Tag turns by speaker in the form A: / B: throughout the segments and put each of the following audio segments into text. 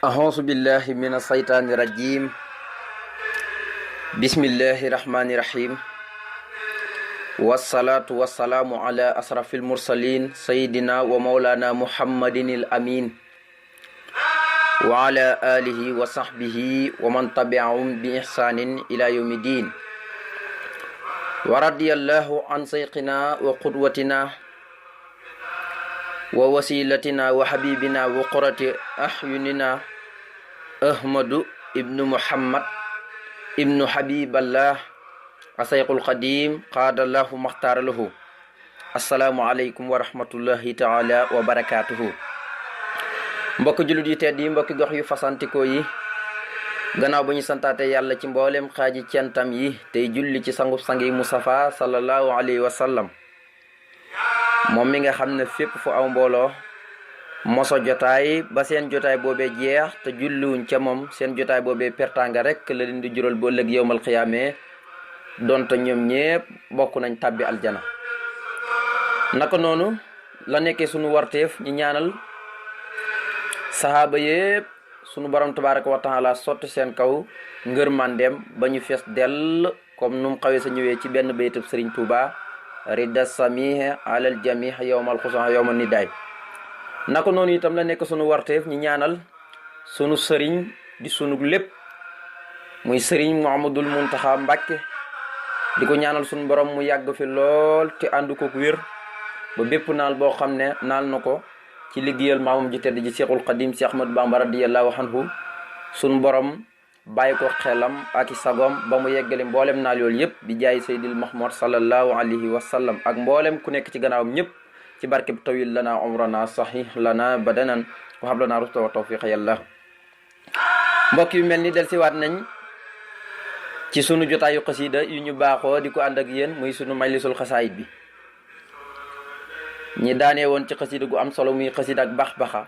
A: أعوذ بالله من الشيطان الرجيم بسم الله الرحمن الرحيم والصلاة والسلام على أشرف المرسلين سيدنا ومولانا محمد الأمين وعلى آله وصحبه ومن تبعهم بإحسان إلى يوم الدين ورضي الله عن شيخنا وقدوتنا ووسيلتنا وحبيبنا وقرة أعيننا أحمد ابن محمد ابن حبيب الله الشيخ القديم قاد الله مختار له السلام عليكم ورحمة الله تعالى وبركاته mbokk jullit yi tedd yi mbokki gox yu fasantikoo yi gannaaw ba ñu santaate yàlla ci mboolem xaaji centam yi tey julli ci sangub sangi Mustafa sallallahu alayhi wa sallam moom mi nga xam ne fépp fu aw mbooloo moso jotaay ba seen jotaay boobee jeex te julliwuñ ca moom seen jotaay boobee pertanga rek la leen di jural bu ëllëg yowmal xiyaamee donte ñoom ñépp bokk nañ tàbbi aljana naka noonu la nekkee sunu warteef ñi ñaanal sahaaba yépp sunu borom tabaraka wa taala sotti seen kaw ngër mandem ba ñu fees dell comme num xawee sa ñëwee ci benn baytub Sëriñ Tuuba rida samihe alal jamih yowmal xusan yowmal nidaay naka noonu itam la nekk sunu warteef ñi ñaanal sunu sëriñ di sunu lépp muy sëriñ Muhammadul Muntaxa Mbàkke di ko ñaanal sunu borom mu yàgg fi lool te ànd ko wér ba bépp naal boo xam ne naal na ko ci liggéeyal maamam ji tedd ji Seexul Xadim Seex Ahmadu Bamba radiyallahu anhu sunu borom bàyyi ko xelam ak i sagom ba mu yeggale mboolem naal yoolu yëpp bi jaay Seydil Mahmoud sallallahu alayhi wa sallam ak mboolem ku nekk ci gannaawam ñëpp ci barkeb tawil lana umrana sahih lana badanan wa hab lana rushda wa tawfiqa yàlla mbokk yu mel ni del siwaat nañ ci sunu jotaayu xasida yu ñu baaxoo di ko ànd ak yéen muy sunu majlisul xasaayid bi ñi daanee woon ci xasida gu am solo muy xasida ak bax-baxa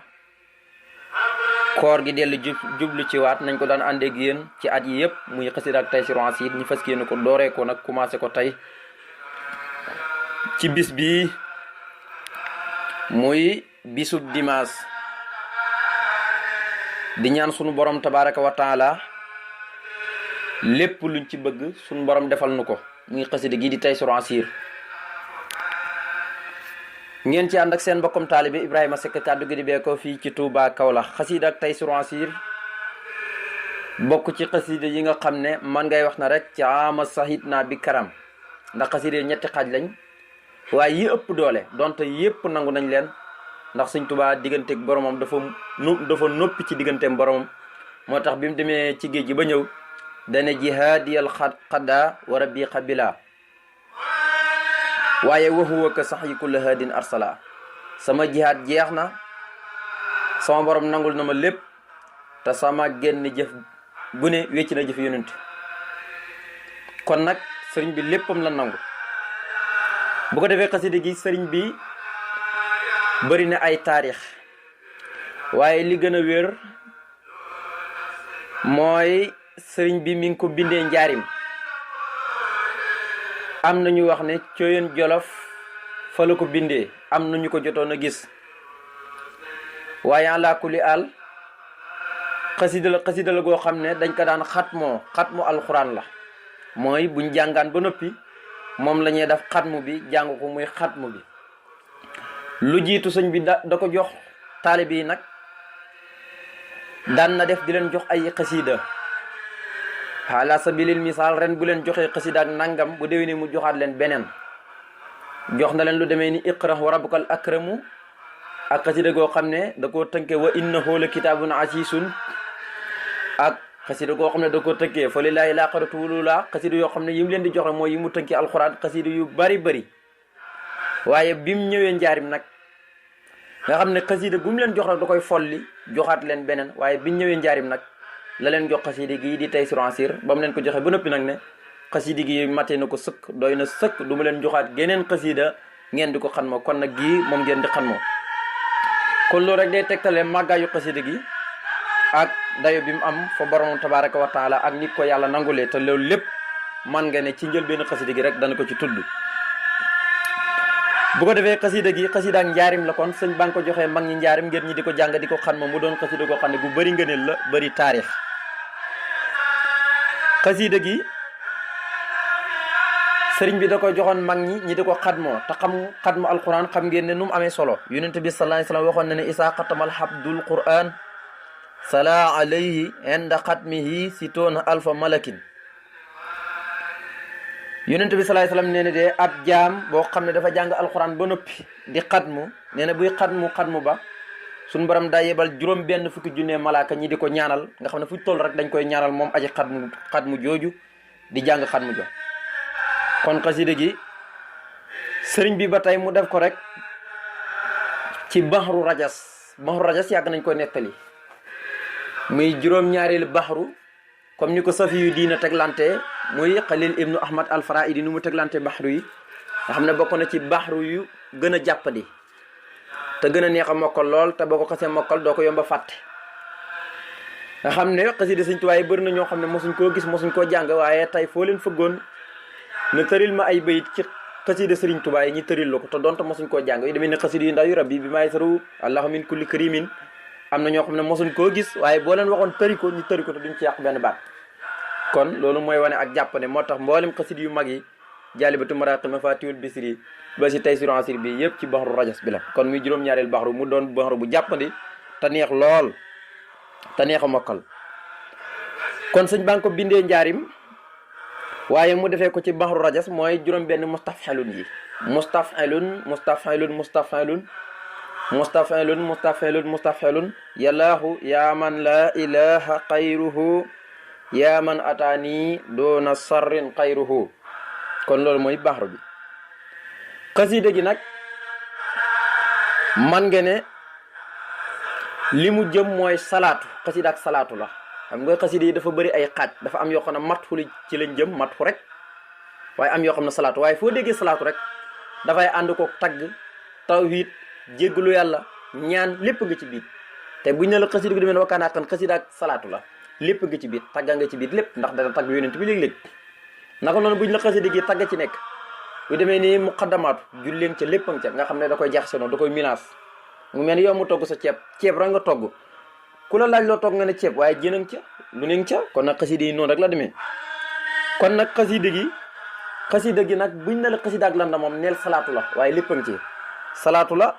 A: koor gi dellu jublu ci waat nañ ko daan ànd ak yéen ci at yi yëpp muy xasida ak Taysiru Asiir ñu fas yéene ko dooree ko nag commencé ko tey ci bis bi muy bisub dimanche di ñaan sunu borom tabaraka wa taala lépp luñ ci bëgg sunu borom defal nu ko muy xasida gi di Taysiru Asiir ngeen ci ànd ak seen mbokkum taalibe Ibrahima Seck kàddu gi di bee ko fii ci Touba Kaolack xasida ak Taysiru Asiir bokk ci xasida yi nga xam ne man ngay wax na rek ci ama sahit na bi karam ndax xasida yi ñetti xaaj lañ waaye yi ëpp doole donte yépp nangu nañ leen ndax Sëñ Tuubaa digganteeg boromam dafa noppi ci digganteem boromam moo tax bi mu demee ci géej gi ba ñëw dane jihaadiyal xadda wa rabbi xabila waaye waxuwa ka sax yi kulla haadin arsala sama jihaad jeex na sama borom nangul na ma lépp te sama génn jëf bu ne wecc na jëf yonent kon nag sëriñ bi léppam la nangu bu ko defee xasida gi sëriñ bi bari na ay taarix waaye li gën a wér mooy sëriñ bi mi ngi ko bindee njaarim am na ñu wax ne Cooyeen Jolof fa la ko bindee am na ñu ko jotoon a gis waaye ala kulli al xasida la goo xam ne dañ ko daan xatmu alxuraan la mooy buñ jàngaan ba noppi moom la ñuy def xatmu bi jàng ko muy xatmu bi lu jiitu sëñ bi da ko jox taalibe yi nag daan na def di leen jox ay xasida ala sabilil misaal ren bu leen joxee xasida ak nangam bu déwénee mu joxaat leen beneen jox na leen lu demee ni iqra wa rabbukal akramu ak xasida goo xam ne da koo tënkee wa innahu la kitaabun asiisun ak xasida goo xam ne da koo tënkee fa lillaahi laaxiratu wal-uulaa xasida yoo xam ne yi mu leen di joxe mooy yi mu tënkee alxuraan xasida yu bari waaye bi mu ñëwee njaarim nag nga xam ne xasida gu mu leen jox nag da koy folli joxaat leen beneen waaye bi mu ñëwee njaarim nag la leen jox xasida gi di Taysiru Asiir ba mu leen ko joxe ba noppi nag ne xasida gi mate na ko sëkk doy na sëkk du ma leen joxaat geneen xasida ngeen di ko xan moo kon nag gii moom ngeen di xan moo kon loolu rek day tegtale màggaayu xasida gi ak dayo bi mu am fa borom tabaraka wa taala ak nit ko yàlla nangulee te loolu lépp man nga ne ci njëlbéenu xasida gi rek dana ko ci tudd bu ko defee xasida gi xasida ak njaarim la kon sëñ ba nga ko joxee mag ñi njaarim ngir ñi di ko jàng di ko xan ma mu doon xasida koo xam ne bu bëri ngëneel la bëri taarix. xasida gi sëriñ bi da ko joxoon mag ñi di ko xadmoo te xadmu alquran xam ngeen ne nu mu amee solo. yonent bi sallallahu alayhi wasallam waxoon na ne isaa xatamal habdul quran sala alayhi inda xatmihi sitoona alfa malakin. yonent bi sallallahu alayhi wasallam nee na de ab jaam boo xam ne dafa jàng alquran ba noppi di xadmu nee na buy xadmu ba suñu borom daa yebal juróom benn fukki junne malaaka ñi di ko ñaanal nga xam ne fu ñu toll rek dañ koy ñaanal moom aji xadmu jooju di jàng xadmu jo. kon xasida gi sëriñ bi ba tey mu def ko rek ci baxru rajas yàgg nañ ko nettali muy juróom-ñaareelu baxru comme ni ko safiyu diina teglante muy xalil ibnu ahmad al faraidi nu mu teglante baxru yi nga xam ne bokk na ci baxru yu gën a jàppandi te gën a neex a mokkal lool te boo ko xasee mokkal doo ko yomba fàtte. nga xam ne xasida sëñ Tuubaa yi bëri na ñoo xam ne mosuñ koo gis mosuñ koo jàng waaye tey foo leen fëggoon na tëril ma ay bayit ci xasida sëriñ Tuubaa yi ñi tëril la ko te doonte mosuñ koo jàng yi demee ne xasida yu ndaw yu rabbi bi maay saru allahu min kulli karimin am na ñoo xam ne mosuñ koo gis waaye boo leen waxoon tëri ko ñu tëri ko te duñ ci yàq benn baat. kon loolu mooy wane ak jàppane moo tax mboolem xasida yu mag yi jaalibatu maraqi mafatihul bisri ba si taysiru asir bi yëpp ci baxru rajas bi la. kon muy juróom-ñaareel baxru mu doon baxru bu jàppandi te neex lool te neex a mokkal. kon sëñ baa ngi ko bindee njaarim waaye mu defee ko ci baxru rajas mooy juróom benn mustafilun yi mustafilun yallaahu yaa man la ilaha xayruhu yaa man ataani doona sarrin xayruhu. kon loolu mooy baxru bi. xasida gi nag man nga ne li mu jëm mooy salaatu xasida ak salaatu la. xam nga xasida yi dafa bëri ay xaaj dafa am yoo xam ne matxu ci lañ jëm matxu rek waaye am yoo xam ne salaatu waaye foo déggee salaatu rek dafay ànd ko tagg tawhid jéggalu yàlla ñaan lépp nga ci biir. te buñ ne la xasida gi demee ne wakkaanaa kan xasida ak salaatu la lépp nga ci biir tagga nga ci biir lépp ndax dana tagg yonent bi léeg-léeg. naka noonu buñ la xasida gi tagga ci nekk bu demee ni muqaddamaatu julleen ca léppam ca nga xam ne da koy jaxase noonu da koy minaas mu mel ni yow mu togg sa ceeb rek nga togg ku la laaj loo togg nga ne ceeb waaye jënang ca lu neng ca. kon nag xasida yi noonu rek la demee. kon nag xasida gi nag buñ ne la xasida ak lan la moom neel salaatu la waaye léppam ci salaatu la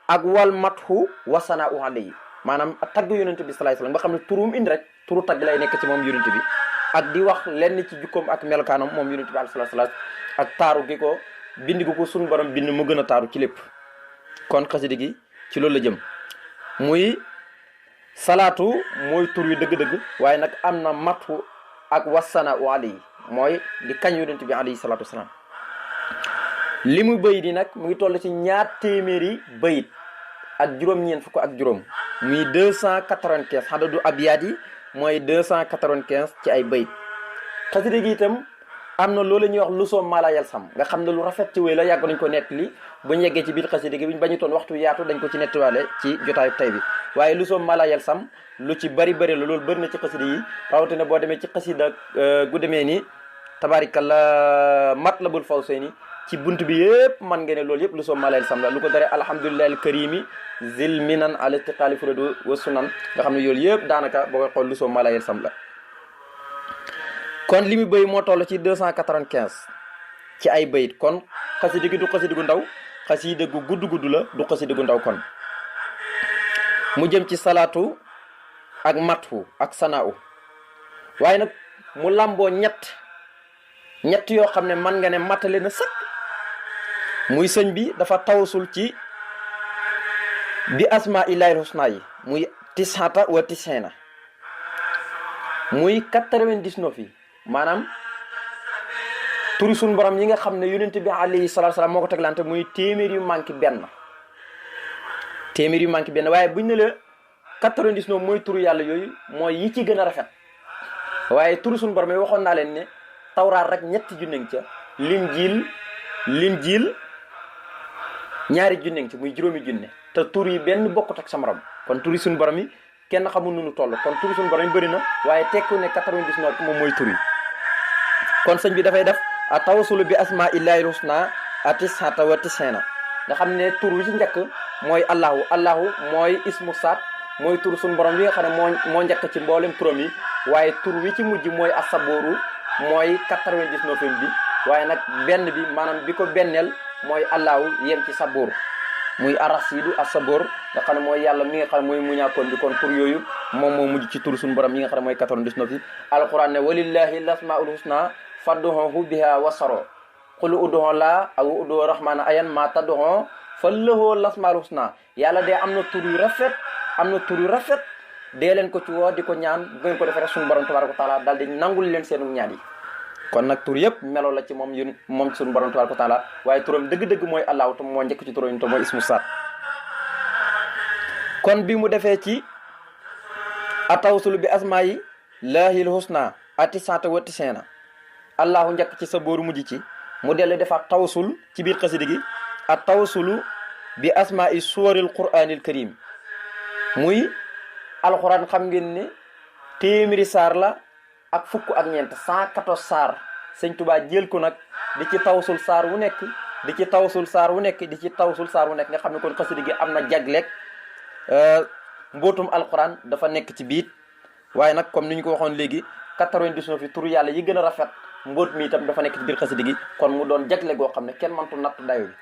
A: ak wal mathu wasana u alayhi maanaam tagg yonent bi salaay salaam nga xam ne turum indi rek turu tagg lay nekk ci moom yonent bi ak di wax lenn ci jukkoom ak melokaanam moom yonent bi alayhi salaam ak taaru gi ko bind gu ko suñu borom bind mu gën a taaru ci lépp. kon xasida gi ci loolu la jëm muy salaatu mooy tur wi dëgg-dëgg waaye nag am na mathu ak wasana u alayhi mooy di kañ yonent bi alayhi salaatu wasalaam. li mu bayit yi nag mu ngi toll ci 200 bayit ak juróom-ñeent fukk ak juróom muy 295 xadadu abyaat yi mooy 295 ci ay bayit. xasida gi itam am na loolu la ñuy wax lu soo malayal sam nga xam ne lu rafet ci wéy la yàgg nañ ko nettali bu ñu yeggee ci biir xasida gi bu ñu bañu toon waxtu yaatu dañ ko ci nettiwaale ci jotaayu tay bi waaye lu soo malayal sam lu ci bari la loolu bëri na ci xasida yi rawatina boo demee ci xasida gu demee ni tabarikalla matlabul fawsayni ci bunt bi yëpp man nga ne loolu yëpp lu soo malayal sam la lu ko dare alhamdulillahi alkarimi zil minan ala istiqaali furadu wa sunan nga xam ne yooyu yëpp daanaka boo koy xool lu soo malayal sam la. kon li mu bëy moo toll ci 295 ci ay bayit. kon xasida gi du xasida gu ndaw xasida gu gudd la du xasida gu ndaw. kon mu jëm ci salaatu ak matfu ak sanaaw waaye nag mu lamboo ñett yoo xam ne man nga ne matale na sëkk. muy sëñ bi dafa tawasul ci bi asma illahil husna yi muy tisata wa tisina muy 99 yi maanaam turi suñu borom yi nga xam ne yonent bi alayhi salaatu salaam moo ko teglante muy téeméer yu manqué benn waaye buñ ne la 99 mooy turu yàlla yooyu mooy yi ci gën a rafet. waaye turu suñu borom yi waxoon naa leen ne tawraat rek ñetti junneñ ca linjiil ñaari junneñ ca muy juróomi junne te tur yi benn bokkut ak sa morom. kon turi suñu borom yi kenn xamul nu nu toll kon turi suñu borom yi bëri na waaye tekku ne 99 moom mooy tur yi. kon sëñ bi dafay def a tawasulu bi asma illahil husna a tisata wa tisina nga xam ne tur wi ci njëkk mooy allahu mooy ismu saat mooy tur suñu borom bi nga xam ne moo njëkk ci mboolem turam yi waaye tur wi ci mujj mooy asabooru mooy 99 bi waaye nag benn bi maanaam bi ko benneel mooy allahu yem ci saboor muy arasidu asaboor nga xam ne mooy yàlla mi nga xam ne mooy muñaakoon bi kon tur yooyu moom moo mujj ci tur suñu borom yi nga xam ne mooy 99 yi alquran ne walillahi lasmaul husna fadduhu biha wasaro qul ud'u la aw ud'u rahmana ayan ma tad'u falahu lasmaul husna yàlla de am na tur yu rafet dee leen ko ci woo di ko ñaan bu ngeen ko defee rek suñu borom tabaraka wa taala daal di nangul leen seenu ñaan yi kon nag tur yëpp melo la ci moom moom suñu borom tabaraka wa taala waaye turam dëgg-dëgg mooy allahu te moo njëkk ci turam yi te mooy ismu saat kon bi mu defee ci atawsul bi asmaayi laahil husna atisaata wa tiseena allahu njëkk ci sa booru mujj ci mu dellu defaat tawsul ci biir xasida gi at tawsulu bi asmaa'i suwaril quraanil karim muy alxuraan xam ngeen ne téeméeri saar la ak fukk ak ñeent 114 saar sëñ Tuubaa jël ko nag di ci tawsul saar wu nekk di ci tawsul saar wu nekk nga xam ne kon xasida gi am na jagleeg mbootum alxuraan dafa nekk ci biit waaye nag comme ni ñu ko waxoon léegi 99 yi turu yàlla yi gën a rafet mboot mi itam dafa nekk ci biir xasida gi kon mu doon jagle goo xam ne kenn mëntu natt dayo bi